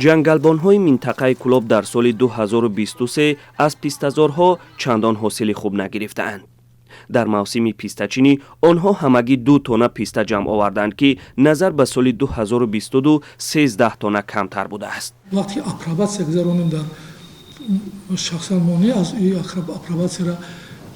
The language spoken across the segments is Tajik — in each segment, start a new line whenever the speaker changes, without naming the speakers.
Ҷангалбонҳои минтақаи Кӯлоб дар соли 2023 аз пистазорҳо чандон ҳосили хуб нагирифтаанд. Дар мавсими пистачинӣ онҳо ҳамагӣ 2 тонна писта ҷамъ оварданд, ки назар ба соли 2022 13 тонна камтар будааст.
Вақте апробатсия гузаронем, дар шахсан мо не, аз апробатсияра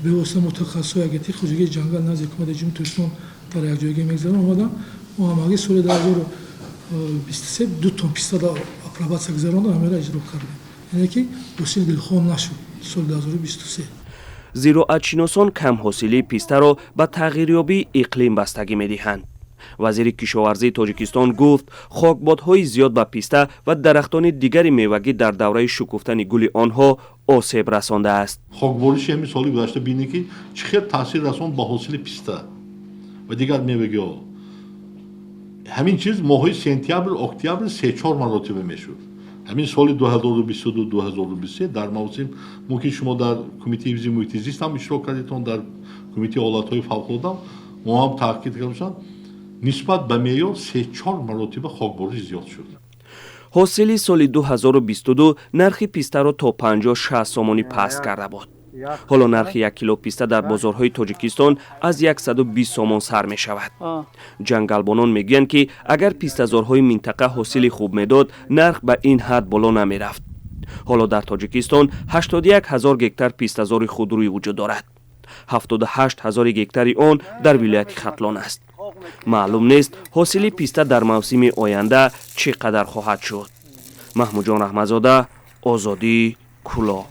бевосита мутахассисои Агентии хоҷагии ҷангал назди Ҳукумати Ҷумҳурии Тоҷикистон дар якҷоягӣ мегузарон. Омадан, мо ҳамагӣ соли 2023 2 тонн писта дар апробатсия гузаронда, ҳамеро иҷро кардем, яъне ки ҳосил дилхоҳ нашуд соли 2023.
Зироатшиносон камҳосилии пистаро ба тағйирёбии иқлим бастагӣ медиҳанд. Вазири кишоварзии Тоҷикистон гуфт, хокбодҳои зиёд ба писта ва дарахтони дигари мевагӣ дар давраи шукуфтани гули онҳо осеб расондааст.
Хокбориши ҳамин соли гузашта бинед, ки чӣ хел таъсир расонд ба ҳосили писта ва дигар мевагиҳо. Ҳамин чиз моҳҳои сентябр, октябр се-чор маротиба мешуд. Ҳамин соли 2022, 2023 дар мавсим мумкин шумо дар Кумитаи ҳифзи муҳити зист ҳам иштирок кардедон, дар Кумитаи ҳолатҳои фавқулода мо ҳам таъкид кардам, нисбат ба меъёр се-чор маротиба хокбориш зиёд шуд.
Ҳосили соли 2022 нархи пистаро то 50-60 сомонӣ паст карда буд. Ҳоло нархи 1 кило писта дар бозорҳои Тоҷикистон аз 120 сомон сар мешавад. Ҷангалбонон мегӯянд, ки агар пистазорҳои минтақа ҳосили хуб медод, нарх ба ин ҳад боло намерафт. Ҳоло дар Тоҷикистон 81 ҳазор гектар пистазори худрӯй вуҷуд дорад. 78 ҳазори гектари он дар вилояти Хатлон аст. Маълум нест, ҳосили писта дар мавсими оянда чӣ қадар хоҳад шуд. Маҳмудҷон Раҳматзода, Озодӣ, Кӯлоб.